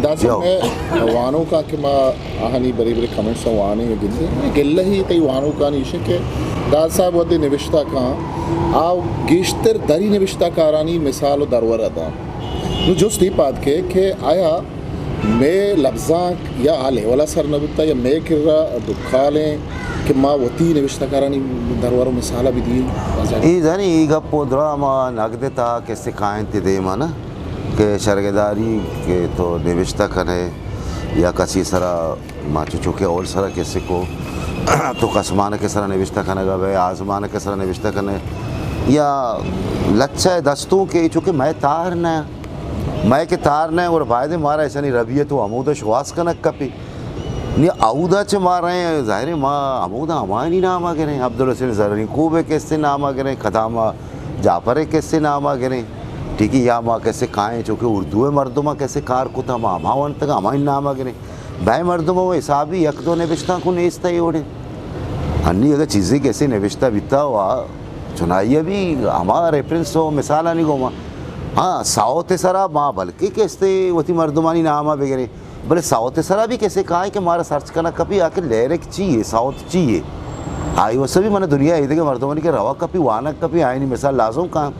داسا مئے وانوکاں کہ ما آہانی برے برے کمنٹس وانیں و گندیں، مئے گلہ ہی تئی وانوکانی ایش کہ داد صاحب وھدے نبشتہ کاں، آ گیشتر دری نبشتہ کارانی مثال و درور داں۔ نوں جست اے پاد کئے کہ آیا مئے لبزانک یا آ لیولا سر نہ بوتا یا مئے کرا ڈکالیں کہ ما وتی نبشتہ کارانی درور و مثالا بدییں؟ اے زانی، اے گپ و درا ما نگد تا کسے کائنت دیما نا کہ شرگداری کہ تو نبشتہ کنے یا کسی سرا، ما چو چوکہ اول سرا کسے کو تو کسمانک سرا نبشتہ کنگا بے، آزمانک سرا نبشتہ کنے یا لچہ دستوں کہ چوکہ مئے تار نہ، مئے کہ تار نہ، اور باید مارا ایشانی ربیت و ہمودا شواز کنگ کپی۔ نی اودا چہ ما رئیں، ظاہر ہے ما ہمودا ہمایانی ناما گریں، عبدالحسین زرینکوب کسے ناما گریں، قدامہ جعفر کسے ناما گریں، ٹھیک ہے، یا ما کسے کائیں چوکہ اردو مردما کسے کار کتا، ما ہما ونتگا ہمایانی ناما گریں۔ بئے مردم و حسابی یک دو نبشتانک نیست اے وڑیں۔ انی اگہ چیزے کسے نبشتہ بیتا و چنائی بھی ہما ریفرنس و مثالانی گوما۔ ہاں، ساوت سرا ما بلکہ کستے وتی مردمانی ناما بگریں۔ بلے ساوت سرا بھی کسے کائیں کہ مارا سرچ کنگ کپی آ کہ لیرک چی ہے، ساوت چی ہے۔ آئی واسطہ بھی من دنیا ایدگہ مردمانی کہ روا کپی، وانگ کپی، آئینی مثال لازم کاں۔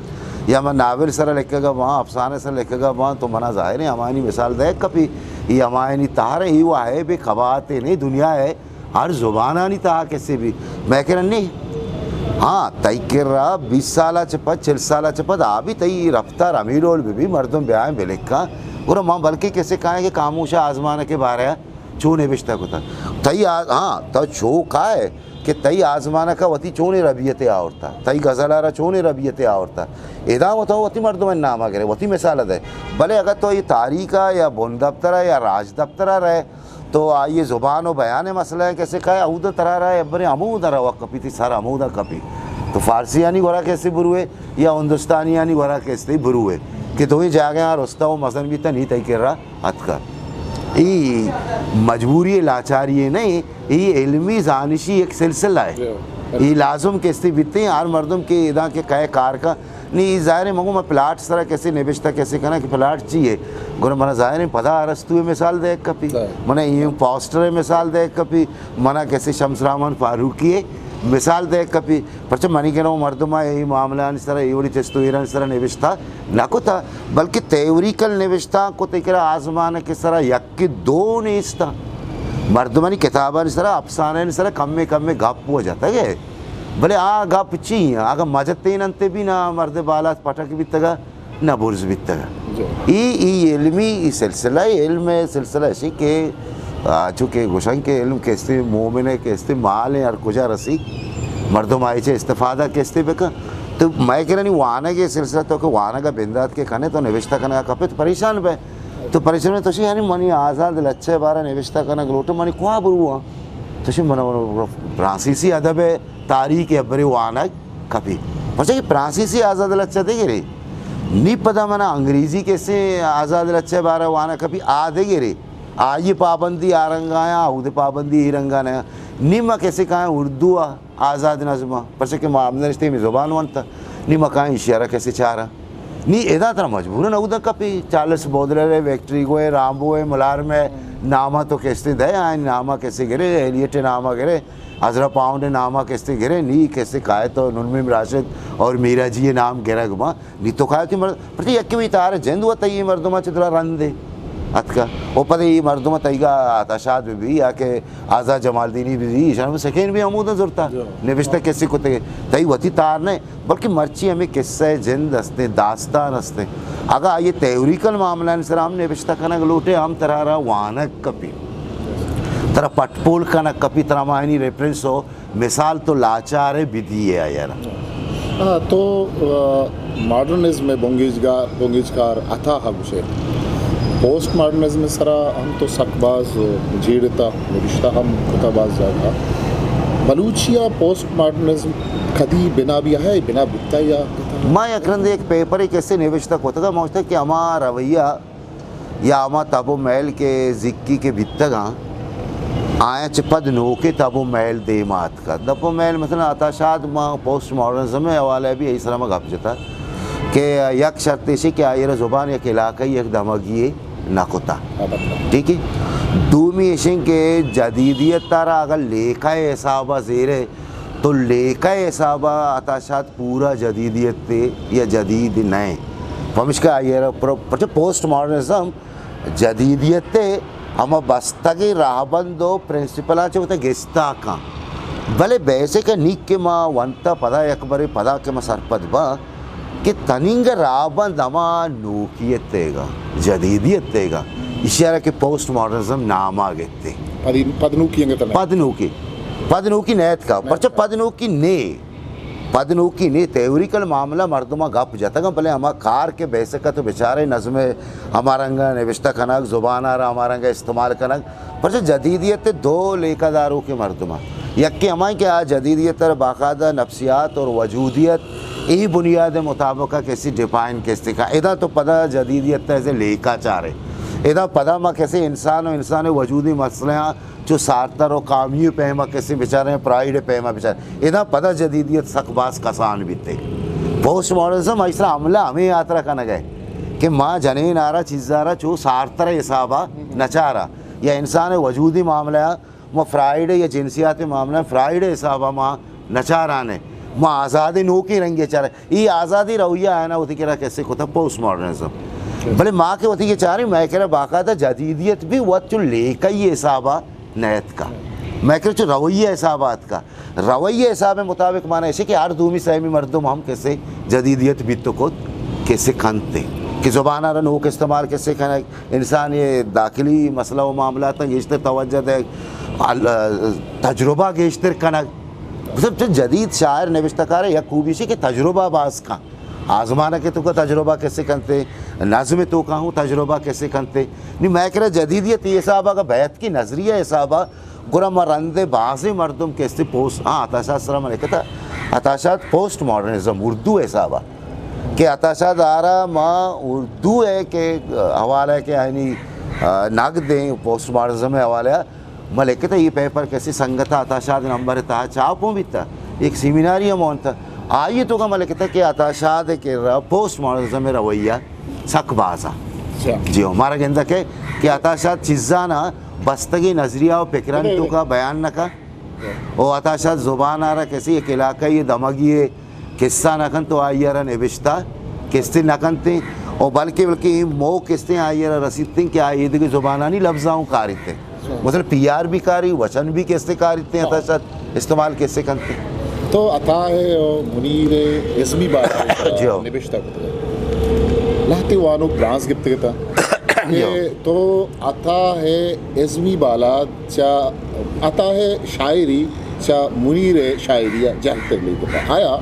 یا من ناول سرا لکھگا باں، افسانہ سرا لکھگا باں، تو منا ظاہر ہے ہمایانی مثال دے کپی۔ یہ ہمایانی تہر ہے، یہ وہ ہے بے قباعت نہیں، دنیا ہے۔ ہر زبانانی تہا کسے بھی مئے کرا نی۔ ہاں، تئی کرا بیست سالا چہ پد، چل سالا چہ پد آ بھی تئی رفتار ہمے ڈول بہ بی، مردم بیائیں بلکاں، گڑا ما بلکہ کسے کائیں کہ خاموش آزمانک بارہ چون نبشتہ کتا۔ تئی آ-، ہاں، تو چو کائے کہ تئی آزمانک وتی چونے ربیت آورتا، تئی غزل را چونے ربیت آورتا۔ ادا تو وتی مردم نامہ گرے، وتی مثال دے۔ بلے اگر تو یہ تاریخ یا بن دفتر یا راج دفتر رہے، تو آئی زبان و بیان مسئلہ ہے کسے کائے، اود ترا را ہے، برے ہمود را وقت کپی، تئی سر ہمود کپی۔ تو فارسیانی گورا کسے بروے یا ہندوستانیانی گورا کسے بروے کہ دوئیں جاگہ رستہ و مزن بیتا، نی تئی کرا اتکا۔ ای مجبوری لاچاری نہیں، ای علمی زانشی ایک سلسلہ ہے۔ ای لازم کسے بیتے، ہر مردم کے ادا کے کئے کار کا نی ظاہر ہے، مگو من پلاٹ سرا کسے نبشتہ کسے کناں کہ پلاٹ چی ہے؟ گڑا منا ظاہر ہے پدا ارسطو مثال دے کپی، منا ایم پاسٹر مثال دے کپی، منا کسے شمس رحمان فاروقی مثال دے کپی۔ پرچہ منی گنو مردم اے معاملہ سرا، اے وڑی چست و ایران سرا نبشتہ نہ کتا، بلکہ تیوریکل نبشتہ کو تئی کرا آزمانک سرا یک دو نیستا۔ مردمانی کتابانی سرا، افسانہ سرا کمے کمے گپ و جتگ ہے۔ بلے آ گپ چی ایں؟ اگاں مجتین انت بی نا، مرد بالاد پٹک بیتگا، نہ برز بیتگا۔ ای، ای علمی، ای سلسلہ علم ہے، سلسلہ اسی کہ، آ، چونکہ گوشن کہ علم کستے مومن ہے، کستے مال ہے، ہر کجا رسی، مردم آئی چے استفادہ کستے بکن۔ تو مئے کرنی وانگ سلسلہ تو کہ وانگ بندات کے کنے تو نوشتہ کنگا کپت پریشان بے۔ تو پریشان تو شی یعنی منی آزاد لچہ بارہ نوشتہ کنگ لوٹ منی کوا برواں؟ تو شی من فرانسیسی ادب ہے، تاریخ ابرے وانگ کپی۔ پرچا کہ فرانسیسی آزاد لچہ دگرے۔ نی پدا منا انگریزی کسے آزاد لچہ بارہ وانگ کپی آ دگرے۔ آئی پابندی آ رنگا یا، اود پابندی ای رنگا نہ۔ نی ما کسے کائیں اردو آ آزاد نظم آ۔ پرچا کہ ما ہم نشتے می زبان ونتا۔ نی ما کائیں اشیارا کسے چارا۔ نی ادا ترا مجبورا نہ ادا کپی۔ چارلس بودلر ہے، ویکٹور ہیگو ہے، رامبو ہے، ملارم ہے۔ ناما تو کسے دے، آئین ناما کسے گرے، ایلیٹ ناما گرے۔ ازرا پاؤنڈ ناما کستے گرے، نی کستے کائے تو نون میم راشد اور میرا جی نام گرگ ما، نی تو کائے تو مر-، پرچہ یکی وی تار جند و تئی مردم چ درا رندے اتکا۔ او پدے ای مردم تئیگا آتا شاد بی یا کہ آزاد جمالدینی بی، ایشان سکین بی ہمودا زرتا۔ نوشتہ کسے کتے، تئی وتی تار نے، بلکہ مرچی ہمیں قصہ جند ہستیں، داستان ہستیں۔ اگا آئی تیوریکل معاملہ سر ہم نوشتہ کنگ لوٹے، ہم ترا را وانگ کپی۔ ترا پٹ پول کنگ کپی، ترا ماہنی ریفرنس ہو، مثال تو لاچار ہے بدی ہے یار۔ ہاں، تو، آ، ماڈرنزم بنگیجگار، بنگیجکار عطا ہا گوشے۔ پوسٹ ماڈرنزم سرا ہم تو سک باز جیڑتا، نوشتہ ہم کتا باز جاگہ۔ بلوچی آ پوسٹ ماڈرنزم کدی بنا بھی ہے، بنا بتا یا کتا؟ ما یک رند ایک پیپر ایک ایسے نوشتہ کتگا، ما گوشتا کہ ہما رویہ یا ہما تب و میل کہ زکی کہ بیتگاں، آیاں چہ پد نوکیں تب و میل دیما اتکا۔ تب و میل مثلاً عطا شاد ما پوسٹ ماڈرنزم ء حوالہ ء بھی ای سرا ما گپ جتا۔ کہ یک شرط ایشی کہ آئی را زبان یک علاقہ یک دمگی نہ کتا۔ ٹھیک ہے؟ دومی ایشیں کہ جدیدیت تارا اگر لیکہ حسابا زیرے تو لیکہ حسابا عطا شاد پورا جدیدیت تے یا جدید نہ۔ پمشکا آئی را پر-، پرچہ پوسٹ ماڈرنزم جدیدیت ء ہما بستگیں راہبند و پرنسپلاں چہ وتا گستا کن۔ بلے بیسک ء نی کہ ما ونتا پدا یک برے پدا کہ ما سرپد باں کہ تنینگ ء راہبند ہما نوکیت ء گا، جدیدیت ء گا، ایشی ء را کہ پوسٹ ماڈرنزم نام ء گتے۔ پد، پد نوکی انگت نہ۔ پد نوکی، پد نوکی نیت کا، پرچہ پد نوکی نے۔ پد نوکی نے تھیوریکل معاملہ مردماں گپ جتگ انت، بلے ہما کار کہ بیسک ء تو بچارے نظم ء ہما رنگ ء نبشتہ کنگ، زبان ء را ہما رنگ ء استعمال کنگ، پرچہ جدیدیت ء دو لیکہ داروکیں مردم انت۔ یکے ہما کہ آ جدیدیت ء را باقاعدہ نفسیات اور وجودیت ای بنیاد ء مطابق ء کسی ڈیفائن کستے کا۔ ادا تو پدا جدیدیت ء ایز اے لیکہ چارے۔ ادا پدا ما کسی انسان و انسان وجودی مسئلہ چو سارتر و کامیو پیما کسے بچارے، پرائیڈ پیما بچارے۔ ادا پدا جدیدیت سک باز کسان بیتے۔ پوسٹ ماڈرنزم ایسرا حملہ ہمیں آترا کنگ ہے کہ ما جنین آرا چیزارا چو سارتر حسابا نچارا یا انسان وجودی معاملہ ما فرائیڈ یا جنسیات معاملہ فرائیڈ حسابا ما نچارانے۔ ما آزاد نوکی رنگے چارے۔ ای آزادی رویہ آنا وتی کرا کسے کتا پوسٹ ماڈرنزم۔ بلے ما کہ وتی کہ چاریں، مئے کرا باقاعدہ جدیدیت بھی وت چو لیکہ ای حسابا نیت کا۔ مئے کرا چو رویہ حسابا اتکا۔ رویہ حساب مطابق مانا ایشی کہ ہر دومی سیمی مردم ہم کسے جدیدیت بیت کت کسے کنتے۔ کہ زبان را نوک استعمال کسے کنگ، انسان یہ داخلی مسئلہ و معاملات گیشتر توجہ دے، ال-، تجربہ گیشتر کنگ۔ مطلب، چہ جدید شاعر نبشتہ کار ء یک خوبی ایشی کہ تجربہ باز کن، آزمانک ء توکا تجربہ کسے کنتے، نظم ء توکا ہوں تجربہ کسے کنتے۔ نی مئے کرا جدیدیت ء حساب ء اگاں بیت کی نظریہ حساب ء گڑا ما رند ء بازیں مردم کسے پوسٹ، ہاں، عطا شاد سرا من لکھتا، عطا شاد پوسٹ ماڈرنزم اردو حساب ء کہ عطا شاد آرا ما اردو ء کہ حوالہ کہ آئینی، آ، نقد دیں پوسٹ ماڈرنزم ء حوالہ ء ما لکھتا، یہ پیپر کسی سنگتا عطا شاد نمبر تہا چاپ ہوں بیتا، ایک سیمیناری ہم ہونتا، آئیے تو کا ما لکھتا کہ عطا شاد کے را پوسٹ ماڈرنزم رویہ سک بازا۔ جی ہو، مارا گندک ہے کہ عطا شاد چیزانا بستگی نظریہ و فکرانی تو کا بیان نہ کا۔ او عطا شاد زبان آرا کسی ایک علاقہ یہ دمگی ہے، قصہ نہ کنت و آئی ء را نبشتہ کستے نہ کنت، او بلکہ، بلکہ اے موہ کستیں آئی ء را رسیت کہ آئی ء دگہ زبانانی لبزاں ہوں کاریت۔ مثلاً پی آر بھی کاری، وچن بھی کستے کاریت، عطا شاد استعمال کستے کنت۔ تو عطا ہے او منیر ازمی بارہ جی ہو۔ نبشتہ کتگ۔ لہتے وانوک برانز گپتگ اتاں۔ جی ہو۔ کہ تو عطا ہے ازمی بالاد چہ عطا ء شاعری چہ منیر ء شاعری ء جہلتر لیکتا۔ آیا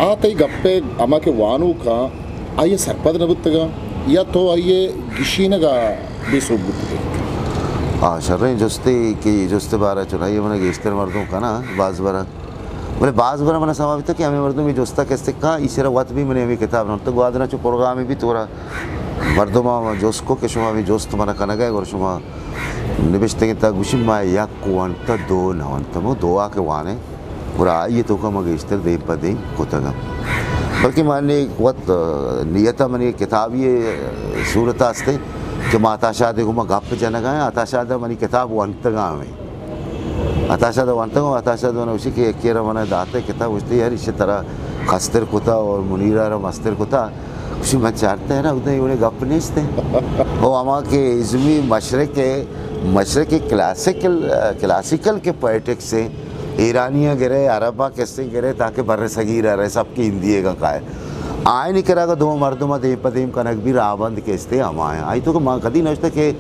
آ تئی گپ ء ہما کہ وانوکاں آئی ء سرپد نہ بوتگاں یا تو آئی ء گشینگ ء بے سوب بوتگے؟ آ شریں جستے کہ جست ء بارہ چنائی ء من ء گیشتر مردم کناں باز برا، بلے باز برا من ء سما بیتگ کہ ہمے مردم اے جست ء کسے کاں، ایشرا وت بھی من ء ہمے کتاب نہ تو گوادر ء چو پروگرامے بھی تورا مردماں جست کو کہ شما ہمے جست من ء کنگ ء گڑا شما نبشتگیں تہ گوشی ما یک ونتہ دو نہ ونتہ، مو دو آ کہ وانے گڑا آئی ء توکا ما گیشتر دیم پہ دیم کتگ۔ بلکہ من وت، آ، نیت ء منی کتابی صورت است کہ ما عطا شاد ء گوما گپ جنگ ء آں، عطا شاد ء منی کتاب ونتگ ء ہمیں۔ عطا شاد ء ونتگ ء عطا شاد ء گوشی کہ یکے را من ء داتہ کتاب گوشتے یار ایشی ترا کستر کتا اور منیر ء را مستر کتا۔ گوشی من چارتہ نا، اودے اے وڑیں گپ نیست انت۔ او ہما کہ ازمی مشرق ء، مشرق ء کلاسیکل، کلاسیکل کہ پوئٹکس ہیں، ایرانیاں گرے، عرباں کسے گرے، تاکہ بر صغیر ء رسے، سب کہ ہندی ء گاں کائے۔ آئینی کرا اگاں دو مردم ء دیم پہ دیم کنگ بی راہبند کستے ہما ہیں۔ آئی تو کہ ما کدی نوشتہ کہ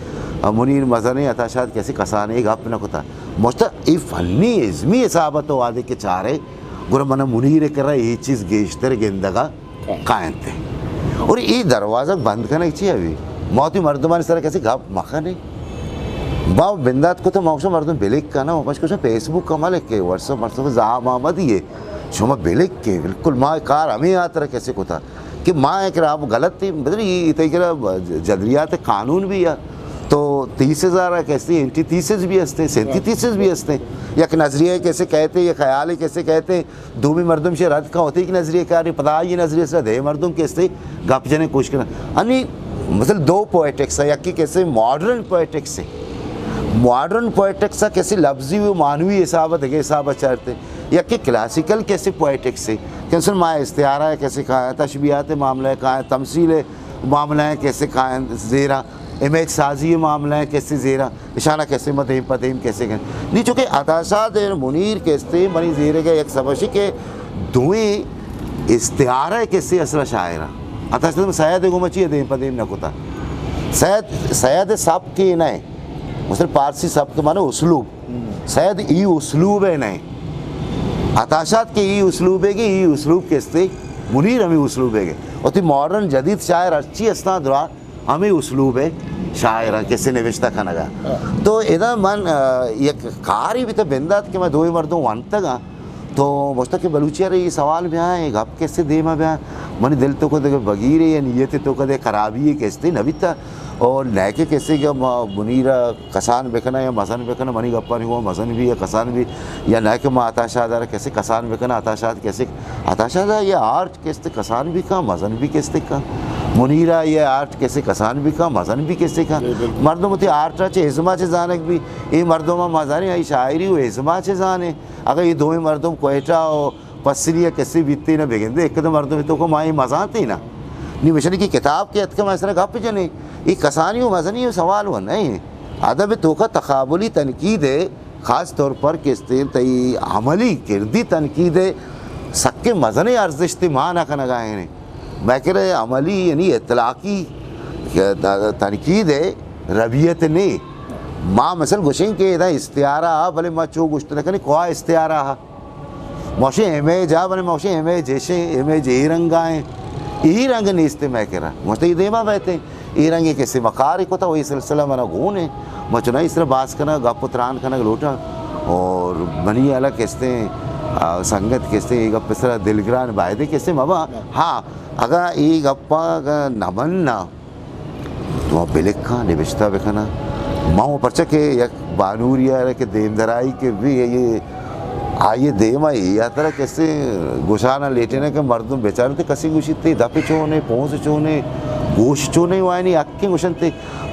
منیر مزن ء عطا شاد کسے کسانے گپ نہ کتا۔ مشتہ ای فنی ازمی حساب ء تو وہدے کہ چارے، گڑا من منیر ء کرا اے چیز گیشتر گندگ ء کاینت۔ اور اے دروازگ بند کنگ چی ابھی؟ ما وتی مردمانی سر کسی گپ مکنیں۔ ما بندات کت ما گوشاں مردم بلک کناں، پش گوشاں فیس بک ء ملک کے، واٹس اپ، واٹس اپ زہا ما مدیے۔ شما بلک کے، بالکل ما کار ہمیں ہاترا کسی کتا کہ ما ایک را غلط تھی، بدل یہ تئی کرا جدریات قانون بھی ہے۔ تو تھیسز آرا کسے اینٹی تھیسز بھی ہستے، سینٹی تھیسز بھی ہستے۔ یک نظریہ کسے کہتے، یک خیال کسے کہتے، دومی مردم شے رد کا ہوتے، یک نظریہ کاری، پدا یہ نظریہ سے دے مردم کسے گپ جنے کوشش کرنا۔ انی مثلا دو پوئٹکس ہے، یکی کسے ماڈرن پوئٹکس ہے، ماڈرن پوئٹکس ہے کسے لفظی و معنوی حساب، دگہ حساب چارتے، یکی کلاسیکل کسے پوئٹکس ہے، کہ مثلا ما استعارہ کسے کہا، تشبیہات معاملہ کہا، تمثیل معاملہ کسے کہا، زیرا امیج سازی معاملہ کسے زیرا، اشانا کسے ما دیم پہ دیم کسے کن۔ نی چونکہ عطا شاد منیر کسے منی زیرے گا یک سبشی کہ دوئیں استعارہ کسے اصلا شاعر۔ عطا شاد سید گوما چی دیم پہ دیم نہ کتا۔ سید، سید سبک نہ ہے۔ مثلا پارسی سبک معنی اسلوب۔ سید ای اسلوب ہے نہیں۔ عطا شاد کہ ای اسلوب ہے کہ ای اسلوب کسے منیر ہمیں اسلوب ہے کہ۔ اور تی ماڈرن جدید شاعر ہرچی استان درا ہمے اسلوب ء شاعراں کسے نوشتہ کنگ ء۔ تو ادا من، آ، یک کارے بیتہ بندات کہ من دوئیں مردم ونتگ آں۔ تو گوشتہ کہ بلوچی ء را اے سوال بیاں، اے گپ کسے دیم ء بیاں۔ منی دل تو کدے بگیرے یا نیت تو کدے خرابی کسے نہ بیتہ۔ اور نہ کہ کسے کہ ما منیر ء کسان بکناں یا مزن بکناں، منی گپانی گوں مزن بھی یا کسان بھی، یا نہ کہ ما عطا شاد ء را کسے کسان بکناں، عطا شاد کسے، عطا شاد ء یہ آرٹ کسے کسان بھی کن، مزن بھی کسے کن۔ منیر ء یہ آرٹ کسے کسان بھی کن، مزن بھی کسے کن۔ مردم وتی آرٹ ء چہ ازم ء چہ زانگ بھی، اے مردم ء ما زانیں، آئی شاعری و ازم ء چہ زانیں۔ اگاں اے دوئیں مردم کوئٹہ و پسنی ء کسے بیتے نہ بگندے، ایک دو مردم تو کو ما اے مزانتے نا۔ نی مشن کی کتاب کے اتکہ ما اس طرح گپ جنے۔ اے کسانی و مزنی و سوال و نہیں۔ ادب توکا تقابلی تنقید ہے۔ خاص طور پر کستیں تئی عملی کردی تنقید ء سکیں مزنیں ارزشتے مان کنگا ہیں۔ مئے کرا عملی یعنی اطلاقی تنقید ء ربیت نے۔ ما مثلا گوشیں کہ ادا استعارہ آ، بلے ما چو گوشت نہ کنیں کوا استعارہ آ۔ موشیں امیج آ، بلے موشیں امیج ایشیں، امیج اے رنگا ہیں۔ اے رنگ نیست مئے کرا۔ موشتے دیما بیتے۔ اے رنگیں کسے ما کارے کتا و اے سلسلہ منا گون ہے۔ ما چنائی اس طرح باز کنگ، گپ و تران کنگ لوٹاں۔ اور منی حالا کستیں، آ، سنگت کستیں، اے گپ اس طرح دلگران بایدے کسے مبا۔ ہاں، اگاں اے گپا اگاں نہ مننا، تو ما بلکاں، نبشتہ بکناں۔ ما و پرچہ کہ یک بانوری آرے کہ دیم درائی کہ بھی یہ آئی دیما یا ترا کسے گوشانا لیٹنے کہ مردم بیچارے تے کسی گوشی تے دپ چونے، پونس چونے، گوش چونے وائنی حق کہ گوشنتے۔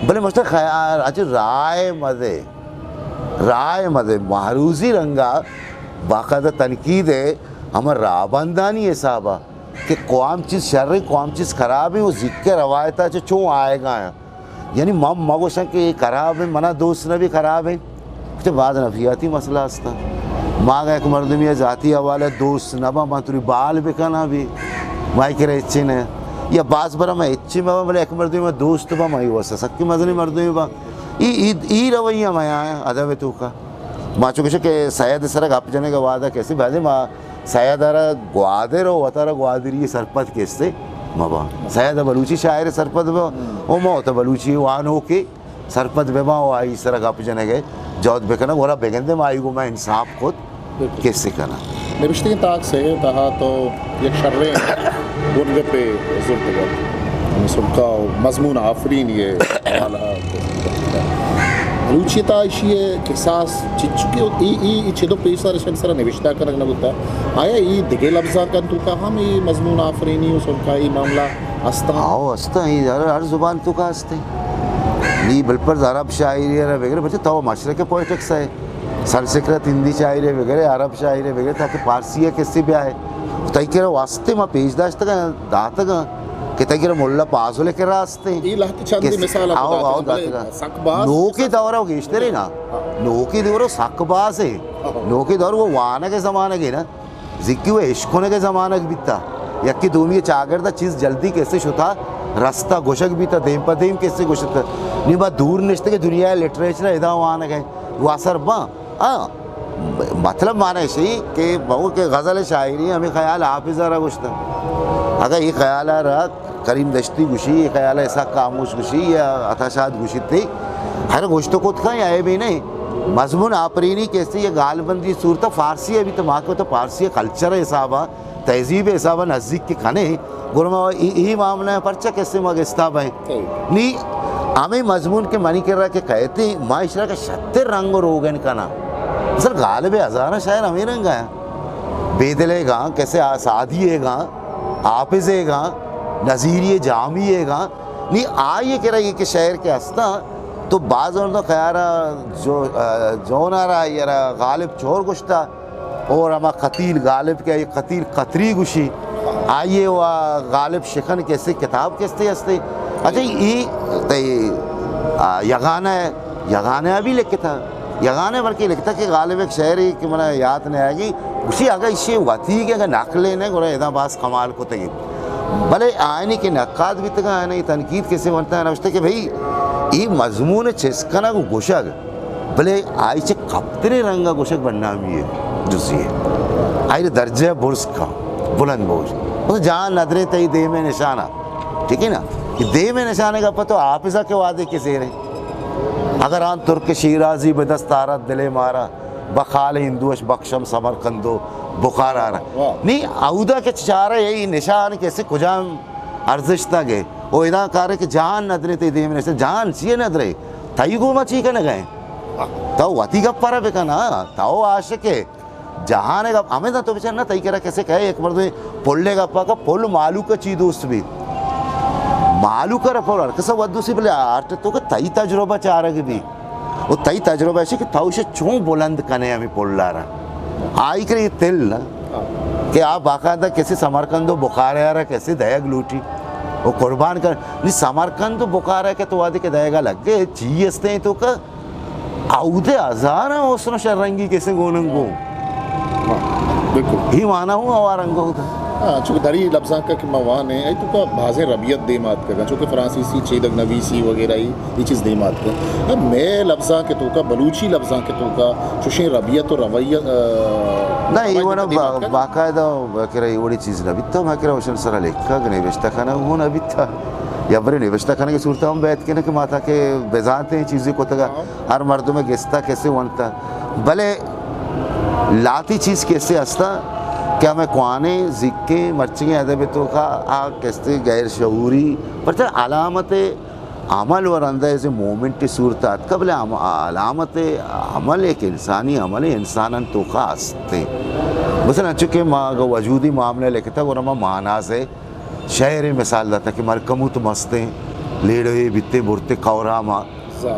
بلے مشتر خیال، اچھا رائے مدے، رائے مدے، معروضی رنگا باقاعدہ تنقید ہے، ہمیں رابندانی حسابا کہ کوام چیز شر ہے، کوام چیز خراب ہے، وہ ذکر روایتا چے چون آئے گا ہیں۔ یعنی ما مگوشن کہ یہ خراب ہے، منا دوست نہ بھی خراب ہے۔ تو بعض نفسیاتی مسئلہ ہستا۔ ما اگاں یک مردمی ذاتی حوالہ دوست نہ با، من توری بال بکناں بھی، مائی کرا ہچی نہ۔ یا بعض برا میں ہچی مبا، بلے یک مردمی میں دوست با، مائی واسطہ سکی مزنی مردمی با۔ ای، ای، ای رویہ میں آیا ادب توکا۔ ما چو گوشے کہ سید سرا گپ جنے گا وعدہ کسی بعد ما سید ء را گوادر و وت ء را گوادری سرپد کستے مبا۔ سید بلوچی شاعر سرپد با و ما وت بلوچی وانوکے سرپد ببا و آئی سرا گپ جنگ ء جہد بکنگ، گڑا بگندے ما آئی گوما انصاف کت کسے کناں۔ نبشتگیں تاک سے تہا تو یک شریں گرگپے زرتگ ات۔ سرکا و مضمون آفرینی ء حوالہ بلوچی تا ایشی ء کساس چچکے ای، ای، ای چدو پیسر اشن سرا نوشتہ کنگ نہ بوتا۔ آیا ای دگہ لبزانکان توکا ہم ای مضمون آفرینی و سرکائی معاملہ ہستا؟ آؤ ہستا، ای ہر، ہر زبان توکا ہستے۔ نی بلپرز عرب شاعری را بگر، بچے تو مشرق پوئٹکس ہے۔ سنسکرت، ہندی شاعری بگر، عرب شاعری بگر، تاکہ پارسی ہے کسی بھی آئے۔ تئی کرا واسطے ما پیش داشتگا، داتگا، کہ تئی کرا ملا پازل کے راست اے لہتے چندی مثال آؤ، آؤ، داتگا۔ سک باز نوکی دور و گیشترے نا۔ ہاں۔ نوکی دور و سک باز ہے۔ ہاں۔ نوکی دور وہ وانگ زمانگ ہے نا۔ زکی وہ اشکنگ زمانگ بیتا۔ یکی دومی چاگرد چیز جلدی کسے شتا رستا گوشگ بیتا، دیم پہ دیم کسے گوشتا۔ نی با دور نشتے کہ دنیا لٹریچر ادا وانگ ہے۔ وہ اثر با۔ ہاں، مطلب معنی ایشی کہ بہو کہ غزل شاعری ہمیں خیال حافظ را گوشتا۔ اگر یہ خیال را کریم دشتی گوشی، یہ خیال اسحاق خاموش گوشی یا عطا شاد گوشی تے، ہر گوشت کت کا یا اے بھی نہیں۔ مضمون آپرینی کیسے یہ گال بندی صورت فارسی ہے، بھی تو ماں کو تو فارسی کلچر حسابا، تہذیب حسابا نزدیک کے کھنے۔ گرما ای، ای معاملہ پرچہ کیسے مگستا بھائی۔ نی ہمے مضمون کہ منی کرا کہ کئیت، ما ایشرا کہ شتر رنگ و روگن کناں۔ مثلاً غالب ءِ ہزاراں شاعر ہمے رنگ ءَ۔ بیدل ءِ گاں، کسے آ سعدی ءِ گاں، حافظ ءِ گاں، نظیری جامی ءِ گاں، نی آئی ءِ کرا اے کہ شعر کہ ہستاں، تو باز مردم خیال ءَ جو-، آ، جون ءَ را، آئی ءَ را غالب چور گوشتا، اور ہما قتیل غالب کہ آئی قتیل قطری گوشی، آئی ءَ و غالب شکن کسے کتاب کسے ہستے۔ اچھا، اے تئی، آ، یگانہ ءَ، یگانہ ءَ بھی لکھتا۔ یگانہ ءَ بلکہ لکھتا کہ غالب ءِ یک شعرے کہ منا یات نہ آگی، گوشی اگہ ایشی وتی کہ اگہ نقلے نہ گڑا ادا باز کمال کتگی۔ بلے آیانی کہ نقاد بیتگاں، آیانی تنقید کسے ونتا، نوشتہ کہ بھئی، اے مضمون چست کنگ و گوشگ، بلے آئی چہ کپتریں رنگ ءَ گوشگ بدنامی ءِ جزی ءِ۔ آئی درجہ برز کن، بلند بوش۔ بس جہان ندرے تئی دیم ءِ نشان ءَ۔ ٹھیک ہے نا؟ اے دیم ءِ نشان ءِ گپ تو حافظ ءَ کہ وہدے کہ زیریں۔ اگر آن ترک شیرازی به دست آرد دل مارا، بخال هندوش بخشم سمرقند و بخارا را۔ واہ۔ نی اودا کہ چارے اے نشان کسے کجام ارزشتگ ءِ۔ او ادا کارے کہ جہان ندرے تئی دیم ءِ نشان، جہان چی ءِ ندرے؟ تئی گوما چی کنگ ءَ ایں؟ تو وتی گپ ءَ را بکن، ہاں، تو عاشق ئے۔ جہان ءِ گپ ہمے داں تو بچار نہ، تئی کرا کسے کہے یک مردمے پل ءِ گپ ءَ کہ پل مالوک ءَ چی دوست بی؟ مالوک ءَ را پل ہر کس ءَ وت دوست بی، بلے آرٹ ءِ توکا تئی تجربہ چارگ بی۔ و تئی تجربہ ایشی کہ تو ایشی چون بلند کنے ہمے پل ءَ را۔ آئی کرے اے تل کہ آ باقاعدہ کسے سمرقند و بخارا را کسے دئیگ لوٹی و قربان کن۔ نی سمرقند و بخارا کہ تو وہدے کہ دئیگا لگے، چی ہستیں توکا؟ اودے ہزاراں حسن و شررنگی کسے گوننگو۔ ہاں، بالکل۔ ہی مانا ہوں آوارنگو دا۔ ہاں، چونکہ دری لبزانک کہ ما وانیں، اے توکا بازیں ربیت دیم آتکگاں، چونکہ فرانسیسی چیدگ نویسی وغیرہ ای، ای چیز دیم آتکگ۔ اب مئے لبزانک توکا، بلوچی لبزانک توکا، چوشیں ربیت و رویت، آ، نہ، ای روایت وڑا دیم با-، آتکگ۔ باقاعدہ کرا ای وڑی چیز نہ بیتا، ما کرا وشن سرا لکھگ، نوشتہ کنگ ہوں نہ بیتا۔ یا برے نوشتہ کنگ صورت ہم بیت کہ نہ کہ ما تا کہ بزانتے چیزی کتگا۔ ہاں۔ ہر مردم گستا کسے ونتا، بلے لاتی چیز کسے ہستا کہ ہمیں کوانیں زیکیں مرچیگیں ادب توکا آ کسے غیر شعوری، پرچہ علامت عمل و رندہ از مومنٹ صورت آتکا، بلے ہم-، علامت عمل ایک انسانی عمل انسانان توکا ہستے۔ مثلاً چونکہ ما اگر وجودی معاملہ لکھتا گڑا ما ماناز ہے شعر مثال داتا کہ ملکموت مستیں لیڑوے بیتے برتے قوراما۔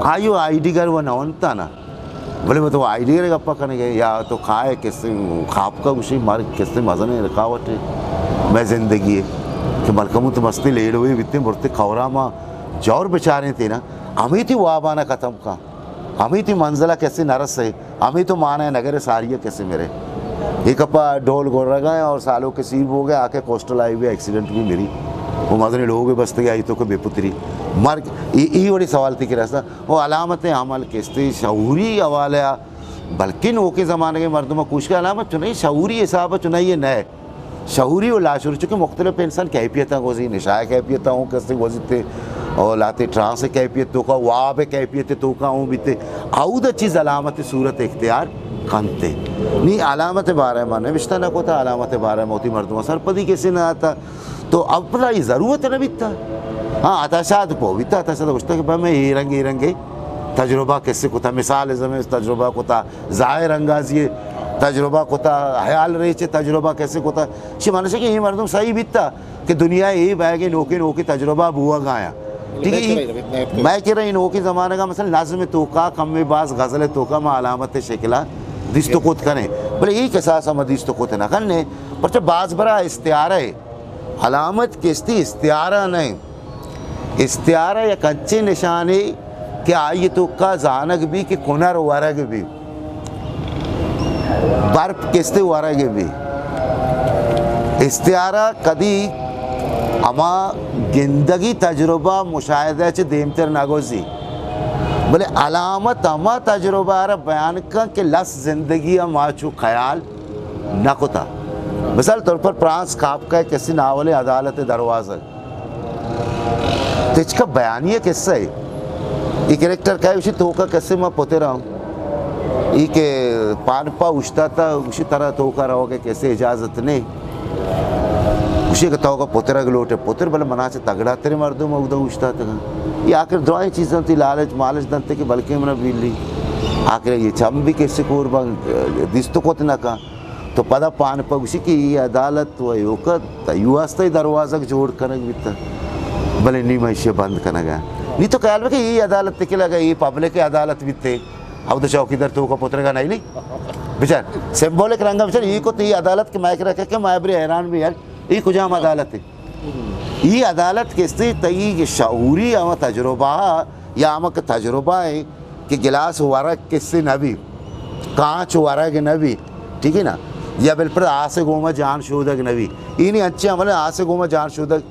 آئیو آئیڈگر و نہ ونتا نا۔ بلے تو آئیڈگر گپا کنگے یا تو کائے کسے خواب کا گوشی مار کسے مزنیں رکاوٹے مئے زندگی ہے کہ ملکموت مستی لیڑوے بیتے برتے قوراما جور بچاریں تینا۔ ہمیں تی وابانا ختم کا۔ ہمیں تی منزلہ کسے نہ رسے۔ ہمیں تو مانا نگرے ساری کسے میرے۔ ایک اپا ڈھول گورگا ہے اور سالوں کے سیر ہو گئے آ کے کوسٹل ہائی وے ایکسیڈنٹ بھی میری۔ وہ مزنیں لوگ بستگے آئی تو کو بے پتری۔ مرگ ای، ای وڑی سوال تی کہ رستا۔ و علامت عمل کستے شعوری حوالہ ء، بلکہ نوکیں زمانگ ء مردم ء کوشک ء علامت چنائی شعوری حساب ء چنائی نہ، شعوری و لاشعوری، چونکہ مختلف انسان کیفیت ء گوزی، نشا ء کیفیت ء ہوں کسے گوزیتے، اور لاتے ٹرانس ء کیفیت توکا، واب ء کیفیت توکا ہوں بیتے، اود ء چیز علامت صورت اختیار کنتے۔ نی علامت بارے ما نوشتہ نہ کتا، علامت بارے ما وتی مردم ء سرپدی کسے نہ آتا۔ تو اولا ای ضرورت نہ بیتا۔ ہاں، عطا شاد پو بیتا، عطا شاد گوشتا کہ بھئی میں اے رنگ، اے رنگے تجربہ کسے کتا، مثال زمین تجربہ کتا، ظاہر انگازی تجربہ کتا، حیال ریچ تجربہ کسے کتا۔ شی مانشے کہ اے مردم صحیح بیتا کہ دنیا اے بایگے نوکے نوکے تجربہ بوگا آیا۔ ٹھیک ہے، میں کہ رہی نوکے زمانہ کا مثلا نظم توکا کم باز غزل توکا ما علامت شکلا دیست کت کنے۔ بلے اے کساس ہم دیست کت نہ کنے، پرچہ باز برا استعارہ ہے۔ علامت کستی استعارہ نہ انت۔ استعارہ یک انچیں نشانے کہ آئی توکا زانگ بی کہ کنر ورگ بی۔ برپ کستے ورگ بی۔ استعارہ کدی ہما گندگی تجربہ مشاہدہ چہ دیمتر نہ گوزی۔ بلے علامت ہما تجربہ را بیان کن کہ لس زندگی ما چو خیال نہ کتا۔ مثال طور پر فرانس کافکا کسی ناول عدالت دروازگ تچکا بیانی قصہ ہے۔ یہ کریکٹر کا ہے، اسی توکا کسی ما پتر ہوں۔ یہ کہ پانپا اشتا تا، اسی طرح توکا رہو کہ کسی اجازت نہیں۔ گوشی کہ تو کا پترگ لوٹے پتر، بلے منا چہ تگڑا ترے مردم اودا اوشتاتگاں۔ یہ آخر درائیں چیزاں تی لالچ مالچ دنتے کہ بلکہ منا بیلی۔ آخر یہ چم بھی کسے قربان دیست کت نہ کن۔ تو پدا پان پہ گوشی کہ یہ عدالت و ایوکا تیو واسطہ دروازگ جوڑ کنگ بیتا۔ بلے نی ما ایشی بند کنگا۔ نی تو خیال بکن یہ عدالت تکے لگا، یہ پبلک عدالت بیتے۔ او تو چوکیدار تو کا پترگا نہیں لی۔ بچار، سمبولک رنگا بچار، یہ کو تی عدالت کے مائک رکھے کہ میں بری حیران بھی یار۔ ای کجام عدالت ہے؟ ای عدالت کسے تئی شعوری ہما تجربہ یا ہما کہ تجربہ ہے کہ گلاس ورگ کسے نبی، کانچ ورگ نبی، ٹھیک ہے نا؟ یا بالپرد آس گوما جان شودگ نبی۔ اینی انچے عمل آس گوما جان شودگ۔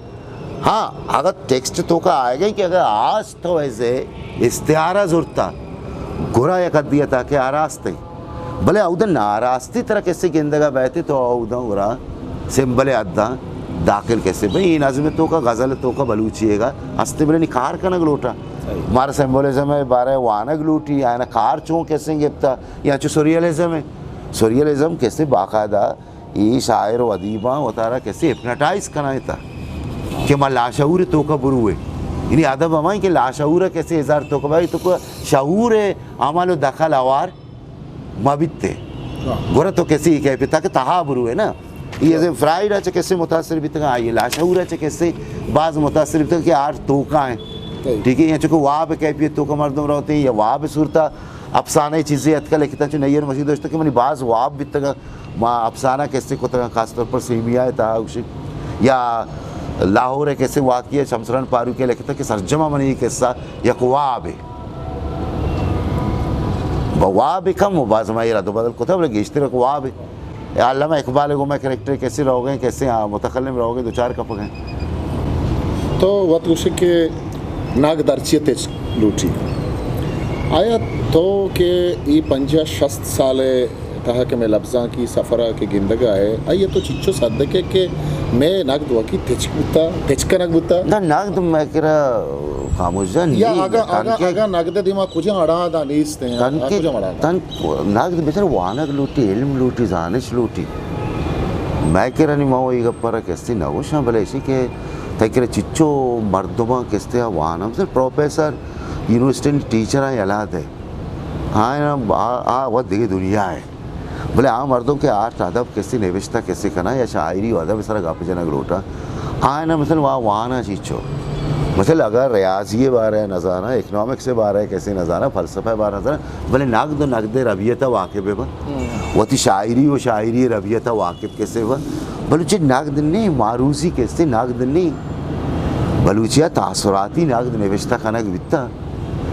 ہاں، اگر ٹیکسٹ تو کا آئے گا کہ اگر آس تو ایسے استعارہ زرتا، گرا یک حدی تاکہ آراستے۔ بلے اود ناراستی ترا کسے گندگا بیتے تو اود گرا سمبل حداں داخل کسے۔ بھئی، اے نظم تو کا، غزل تو کا، بلوچی ہے گا، ہستے بلے نی کار کنگ لوٹا۔ مارا سمبولزم ہے بارے وانگ لوٹی، آئینا کار چون کسے گپتا، یا چو سوریلزم ہے۔ سوریلزم کسے باقاعدہ ای شاعر و ادیباں وتارا کسے ہپناٹائز کنائیں تا کہ ما لاشعور توکا بروے۔ یعنی ادب ہمائیں کہ لاشعور کسے اظہار توکا بھائی تو کو شعور عمل و دخل اوار ما بیتے۔ گورا تو کسے کیفیت تک تہا بروے نا۔ یہ فرائڈ اچ کسے متاثر بیتگا، آئی لاشعور اچ کسے باز متاثر بیتگا کہ آر توکا ہیں۔ ٹھیک ہے، یہ چونکہ واب کیفیت توکا مردم روتے ہیں یا واب صورتا افسانہ چیزے اتکا لکھتا، چو نیر مسیح دوشتا کہ منی باز واب بیتگا، ما افسانہ کسے کتگا، خاص طور پر سیمیا تہا گوشی یا لاہور کسے واقعہ شمسران پاروکی لکھتا کہ سرجما منی قصہ یک واب ہے۔ با واب کم و باز ما یہ رد و بدل کتا، بلے گیشتر یک واب ہے۔ یا علامہ اقبال گو میں کریکٹر کسے روگے، کسے متکلم روگے، دو چار کپگے۔ تو وت گوشے کہ ناگ درچی تچ لوٹی۔ آیا تو کہ ای پنجاہ شست سال تہا کہ میں لبزاں کی سفر کہ گندگا ہے، آیا تو چچو صدقے کہ میں ناگ دوکی تچ بوتا، تچ کنگ بوتا؟ نہ، ناگ تو میں کرا خاموش جان یا نہیں، اگا، اگا، تنکہ اگا ناگ دے دیما کجا اڑا دا نیست ہیں، تنکہ، کجا اڑا دا؟ تن ناگ تو بچار وانگ لوٹی، علم لوٹی، زانش لوٹی۔ میں کرا نہیں، ما وہی گپرا کسے نہ گوشاں، بلے ایشی کہ تئی کرا چچو مردماں کستے آ وانم، مثلاً پروفیسر، یونیورسٹی ٹیچر آ یلا دے۔ آ، آ، آ وت دگہ دنیا ہے۔ بلے آ مردم کہ آرٹ ادب کسے نوشتہ کسے کنا یا شاعری و ادب سر گپ جنگ لوٹا، آ نا مثلاً وا وانا چیچو۔ مثلاً اگر ریاضی بارے نہ زانا، اکنامکس بارے کسے نہ زانا، فلسفہ بارے نہ زانا، بلے نقد و نقد ربیت واقف بہ بنت۔ وتی شاعری و شاعری ربیت واقف کسے بہ بنت۔ بلوچی نقد نہیں، معروضی کسے نقد نہیں۔ بلوچی ء تاثراتی نقد نوشتہ کنگ بیتا۔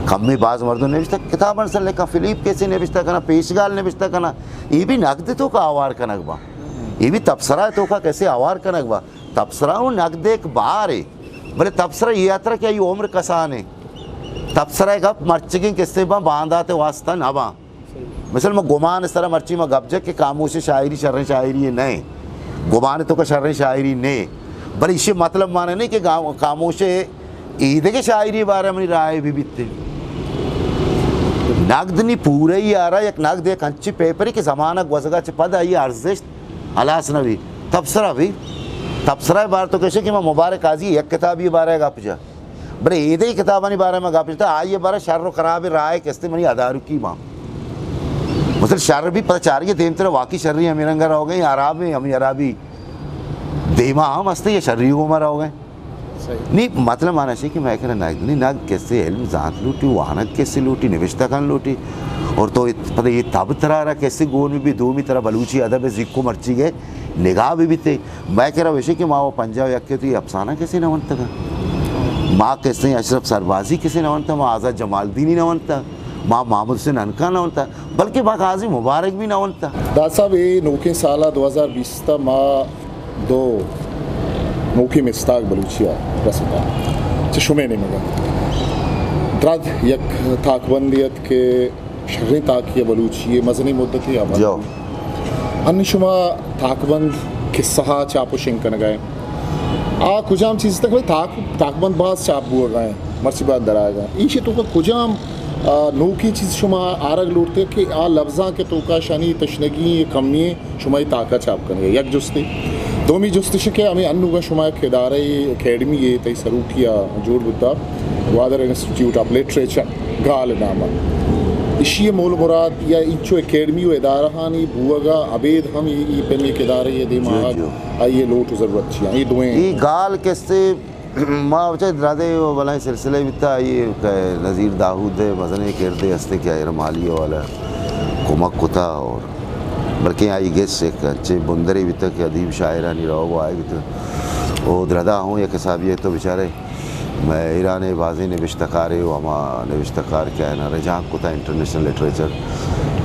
کمے باز مردم نوشتہ کتاباں سر لکھا، فلیپ کسے نوشتہ کنا، پیشگال نوشتہ کنا، اے بھی نقد توکا آوار کنگ با۔ اے بھی تبصرہ توکا کسے آوار کنگ با۔ تبصرہ و نقد ایک بارے، بلے تبصرہ یہ اترا کہ ای عمر کسانے۔ تبصرہ گپ مرچگیں کسے با، باندات واسطہ نہ با۔ مثل ما گمان سرا مرچی ما گپ جت کہ خاموش شاعری شریں شاعری نہ۔ گمان توکا شریں شاعری نہ۔ بلے ایشی مطلب معنی نہیں کہ گا-، خاموش ایدگہ شاعری بارے منی رائے بھی بیتے۔ نقد نی پورا ہی آرا یک نقد یک انچی پیپری کہ زمانہ گوزگا چہ پد آئی ارزشت ہلاس نہ بی۔ تبصرہ بھی، تبصرہ بار تو کشے کہ ما مبارک قاضی یک کتابی بارے گپ جا۔ بلے ایدے کتابانی بارے ما گپ جتا، آئی بارے شر و خراب رائے کستے منی ادارکی ما۔ مثل شر بھی پتہ چاری دیمتر واقعی شری ہمیں رنگا رہو گئے، حراب ہمیں حرابی دیما ہم ہستے یا شری گوما رہو گئے۔ نی مطلب مانا شی کہ میں کرا نگ، نی نگ کسے علم زانت لوٹی، وانگ کسے لوٹی، نوشتہ کن لوٹی۔ اور تو ات-، پتہ یہ تب ترا را کسے گون بھی دومی ترا بلوچی ادب زیکو مرچی گئے نگاہ بھی بیتے۔ میں کرا وشے کہ ما وہ پنجاہ یک کے تو یہ افسانہ کسے نہ ونتگا۔ ما کسے اشرف سربازی کسے نہ ونتا، ما آزاد جمالدینی نہ ونتا، ما محمد حسین عنقا نہ ونتا۔ بلکہ ما قاضی مبارک بھی نہ ونتا۔ داد صاحب، اے نوکیں سال ء دو ہزار بیست ء ما دو نوکیں مستاگ بلوچی ء رستا چہ شمے نیمگ ء۔ درد یک تاکبندے ات کہ شریں تاکے ء بلوچی ء مزنیں مدتے آباد جو۔ بوت۔ انی شما تاکبند کسہ ء چاپ و شنگ کنگ ء۔ آ کجام چیز تک بھئی تاک، تاکبند باز چاپ بوگ ء۔ مرچی باز درآیگ ء۔ ایشی توکا کجام، آ، نوکیں چیز شما آرگ لوٹتے کہ آ لبزاں کہ توکا شانی تشنگی کمی شما اے تاکا چاپ کنگے؟ یک جستے۔ دومی جست اش کہ ہمے انوگا شما یک ادارہ اکیڈمی ء تئی سروکی ء جوڑ بوتا، گوادر انسٹیٹیوٹ آف لٹریچر گال نام ء۔ اشی ء مول مراد یا انچو اکیڈمی و ادارہانی بوگ ء ابید ہم ای، ای پیم یک ادارہ ء دیما جی، آگ، جی۔ آئی ء لوٹ و ضرورت چی؟ اے دوئیں ای گال کسے ما چہ درادے و بلائیں سلسلہ بیتا، آئی کہ نذیر داؤد ء مزنیں کردے ہستے کہ آئی مالی حوالہ کمک کتا اور بلکیں آئی گس یک انچیں بندرے بیتا کہ ادیب شاعرانی روگ و آیگ بیتا۔ او دردا ہوں یک حسابی تو بیچارے مئے ایران ء بازیں نبشتہ کارے و ہما نبشتہ کار کہ آیانا رجانک کتا انٹرنیشنل لٹریچر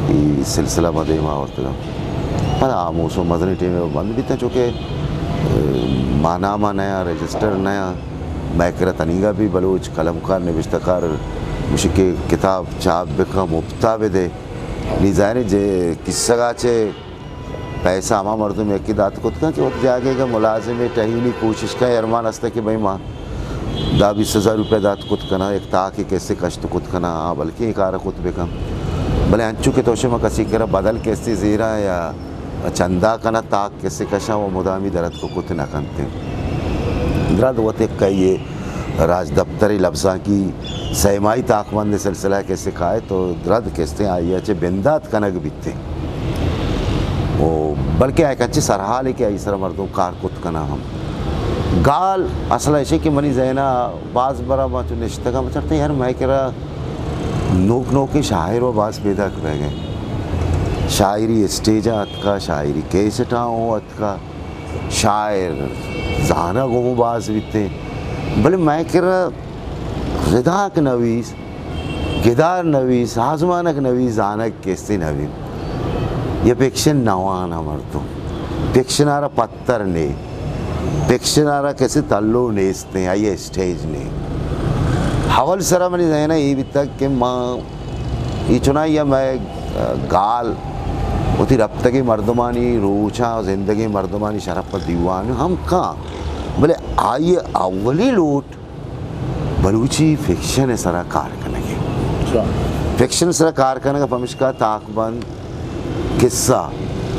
ای سلسلہ ما دیما آورتگا۔ پدا آ موسم مزنیں ٹیمے بند بیتاں، چونکہ، ء، ماہنامہ نیاں، رجسٹر نیاں، مئے کرا تنیگا بھی بلوچ قلمکار، نبشتہ کار گوشی کہ کتاب چاپ بکن، مپتا بدے۔ نی ظاہر ہے جے کسگا چے پیسہ ہما مردم یکی دات کت کن کہ وت جاگے گا ملازمے ٹہینی کوشش کن، ارمان است کہ بھئی ما دہ بیست ہزار روپے دات کت کناں، یک تاکے کسے کشت کت کناں، آ بلکیں اے کار کت بکن۔ بلے انچو کہ تو شما کسی کرا بدل کسے زیراں یا چندہ کناں، تاک کسے کشاں و مدامی درد کو کت نہ کنت۔ درد وت یک کئی راجدپتری لبزانکی سیمائی تاکبند سلسلہ کسے کائے تو درد کسے آئی چہ بندات کنگ بیت۔ و بلکہ آئی کچے سرحالے کہ آئی سر مردم کار کت کناں ہم۔ گال اصل ایشے کہ منی ذہنا باز برا ما چو نشتگا مچرتے یار مئے کرا نوک نوکیں شاعر و باز پیداک بہ گئے۔ شاعری اسٹیجاں اتکا، شاعری کیسٹاں ہوں اتکا، شاعر زانگ ہوں باز بیتے۔ بلے مئے کرا رداک نویس، گدار نویس، آزمانک نویس، زانگ کسے نویس۔ یہ فکشن نوان مردم۔ فکشن آرا پتر نے۔ فکشن آرا کسے تلو نیست نے، آئی اسٹیج نے۔ حول سرا منی ذہن ای بیتگ کہ ما ای چنائی مئے گال وتی رپتگیں مردمانی روچاں، زندگیں مردمانی شرپ دیوان ہم کاں۔ بلے آئی اولی لوٹ بلوچی فکشن ء سرا کار کنگ ء۔ اچھا۔ فکشن ء سرا کار کنگ ء پمشکا تاکبند، قصہ،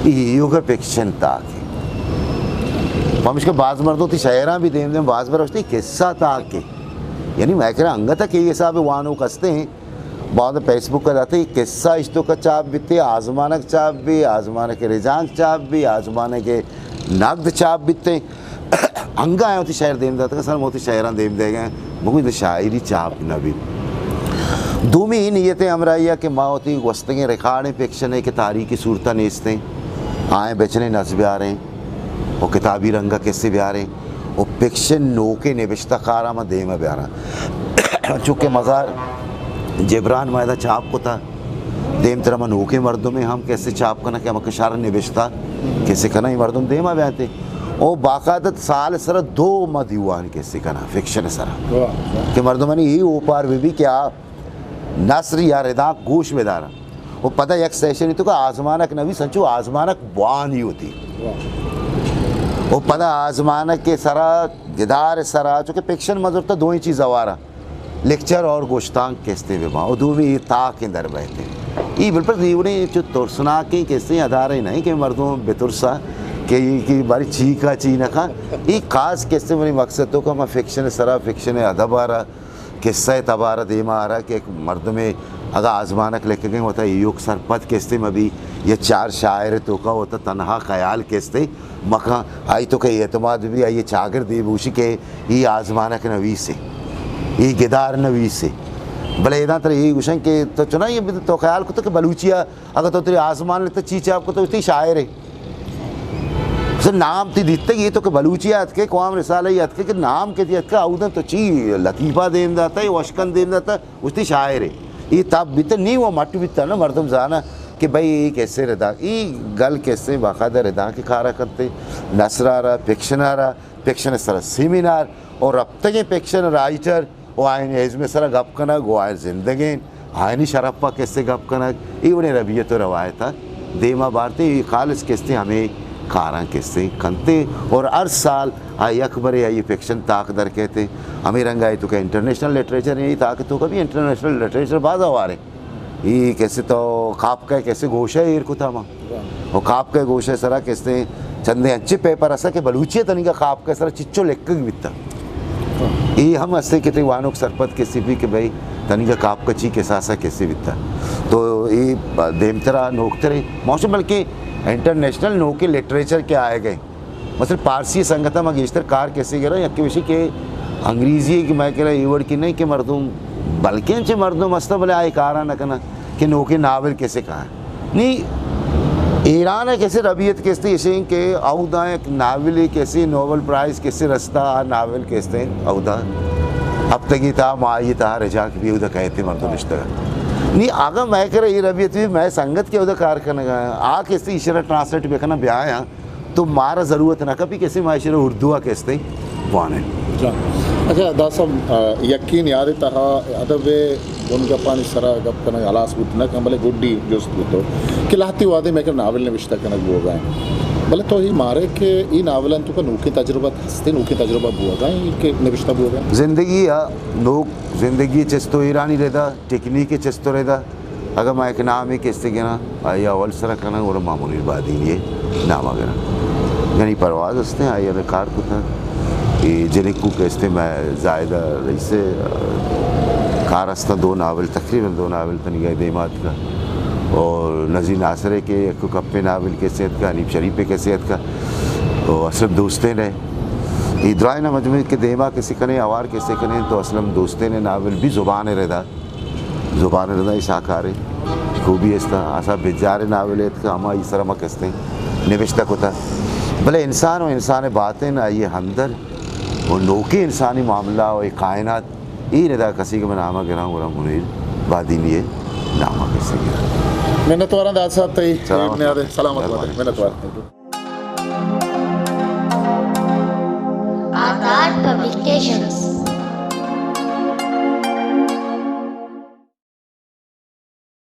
ای ایوک ء فکشن تاک ء۔ پمشکا باز مردم وتی شعراں بھی دیم دیم باز بر وشتی قصہ تاک ء۔ یعنی مئے کرا انگت ء کہ اے حساب ء وانوک ہستے ہیں، بعد فیس بک ء داتے قصہ اشتوک ء چاپ بیتے، آزمانک چاپ بی، آزمانک رجانک چاپ بی، آزمانک نقد چاپ بیتے۔ انگا آیاں وتی شعر دیم داتگ، اصلاً ما وتی شعراں دیم دیگ ء، بگوش ادا شاعری چاپ نہ بیت۔ دومی اے نیت ء ہمراہی ء کہ ما وتی گوستگیں ریکارڈیں فکشن ء کہ تاریخی صورت ء نیستیں، آئیں بچنیں نز بیاریں و کتابی رنگ ء کسے بیاریں و فکشن نوکیں نبشتہ کاراں ما دیم ء بیاراں۔ چونکہ مزار جبران ما ادا چاپ کتا، دیمترا ما نوکیں مردمے ہم کسے چاپ کناں کہ ہمک شر نبشتہ کسے کناں، اے مردم دیما بیاتے۔ او باقاعدہ سال سرا دو ما دیوان کسے کناں فکشن سرا۔ واہ۔ کہ مردمانی اے اوپار بہ بی کہ آ نثر یا ردانک گوش بداراں۔ و پدا یک سیشنی تو کہ آزمانک نویس انچو آزمانک بوانی ہوتی۔ واہ۔ و پدا آزمانک سرا، گدار سرا، چونکہ فکشن مزرتا دوئیں چیز ہوارا۔ لیکچر اور گوشتانک کستے بہ باں و دومی اے تاکیں در بہتے۔ ای بالکل دیونے چو ترسناکیں کستے ادارے نہیں کہ مردم بترسا کہ ای کہ باری چی کا چی نہ کا۔ ای خاص کستے منی مقصد تو کہ ما فکشن سرا، فکشن ادب آرا، قصہ تبارا دیما آرا کہ ایک مردمے اگا آزمانک لکھگیں وتا ایوک سرپد کستے مبی یا چار شاعر تو کا وتا تنہا خیال کستے مکاں، آئی تو کہ اعتماد بی، آئی چاگرد بی بوشی کہ ای آزمانک نویسے، ای گدار نویسے۔ بلے ادا ترا ای گوشن کہ تو چنائی تو خیال کتو کہ بلوچیا اگر تو تری آزمان لتا چی چاپ کتو تی شاعرے۔ سر نام تی دیتگ یہ تو کہ بلوچیا اتکے، قوام رسالہ اتکے کہ نام کے تی اتکا اودن تو چی لطیفہ دیم داتا، وشکن دیم داتا، گوشتی شاعرے۔ ای تب بیتا نی و مٹ بیتا نا مردم زانا کہ بھئی ای کسے ردا، ای گل کسے باقاعدہ ردا کہ کارا کنتے، نثر آرا، فکشن آرا، فکشن سرا سیمینار و رپتگیں فکشن رائٹر و آئین ازم سرا گپ کنگ و آئین زندگیں آئینی شرپا کسے گپ کنگ، ای وڑیں ربیت و روایتا دیما بارتے، ای خالص کسے ہمیں کاراں کسے کنتے اور ہر سال آ یک برے آئی فکشن تاک در کہتے۔ ہمیں رنگ آئی تو کہ انٹرنیشنل لٹریچر ہیں، ای تاک تو کبھی انٹرنیشنل لٹریچر باز ہوارے۔ ای کسے تو کافکا کسے گوشہ ایر کتا ما۔ و کافکا گوشہ سرا کسے چندے انچیں پیپر اسا کہ بلوچی ءَ تنیگا کاپک ءِ سرا چچو لکھگ بیتا۔ اے ہم استے کہ تئی وانوک سرپد کسے بی کہ بھئی تنیگا کاپک ءَ چی کساسا کسے بیتا۔ تو اے دیمترا نوکترے موسم بلکہ انٹرنیشنل نوکیں لٹریچر کہ آئے گئے۔ مثلاً پارسی سنگت ءَ ما گیشتر کار کسے گراں، یکے وشی کہ انگریزی کہ مئے کرا اے وڑ کی نہیں کہ مردم، بلکیں چہ مردم استا بلے آئی کارا نہ کناں کہ نوکیں ناول کسے کاں۔ نی ایران ءَ کسے ربیت کستے اشیں کہ اودا یک ناولے کسے نوبل پرائز کسے رستا، آ ناول کستے اودا ہفتگی تا ماہی تا رجانک بی اودا کہتے مردم نشتگا۔ نی آگا مئے کرا اے ربیت بی مئے سنگت کہ اودا کار کنگا، آ کستے ایشرا ٹرانسلیٹ بکناں بیایاں۔ تو مارا ضرورت نہ کپی کسے ما ایشرا اردو ءَ کستے بوانیں۔ جان۔ اچھا، داد صاحب، آ، یکیں نیادے تہا ادب ءِ بنگپانی سرا گپ کنگ ہلاس بوت نہ کن، بلے گڈی جست بوتو کہ لہتے وہدے مئے کرا ناول نوشتہ کنگ بوگا ایں۔ بلے تو ہی مارے کہ اے ناولان توکا نوکیں تجربہ ہستے، نوکیں تجربہ بوگا ایں کہ نوشتہ بوگا ایں؟ زندگی ءَ نوک، زندگی چست و ایرانی ردا، ٹیکنیک چست و ردا، اگاں ما یک نامے کستے گراں، آئی ءَ اول سرا کناں، گڑا ما منیر بادینی ءِ نام ءَ گراں۔ غنی پرواز استیں، آئی ءَ کار کتگ۔ اے جنکو کستے مئے زاہدہ رئیس ءِ کار استاں، دو ناول، تقریباً دو ناول تنیگا دیما اتکا۔ اور نذیر ناصر ءِ کہ یک کپے ناول کسے اتکا، حنیف شریف ءِ کسے اتکا، اور اسلم دوستین ءِ۔ اے درائیں مجموعے کہ دیما کسے کنیں، اوار کسے کنیں، تو اسلم دوستین ءِ ناول بی زبان ءِ ردا زبان ءِ ردا شاہکاریں خوبی است۔ آسا بجار ناول ات کہ ہما ای سر ہما کستیں نوشتہ کتا۔ بلے انسان و انسان باطن، آئی ہمدر و نوکیں انسانی معاملہ و اے کائنات، اے ردا کسی کہ من نام گراں، گڑا منیر بادینی ءِ نام کسی گراں۔ منتواراں داد صاحب تئی سلامت۔ سلامت بات۔ مہربانی۔ منتوار۔ آدار پبلیکیشنز۔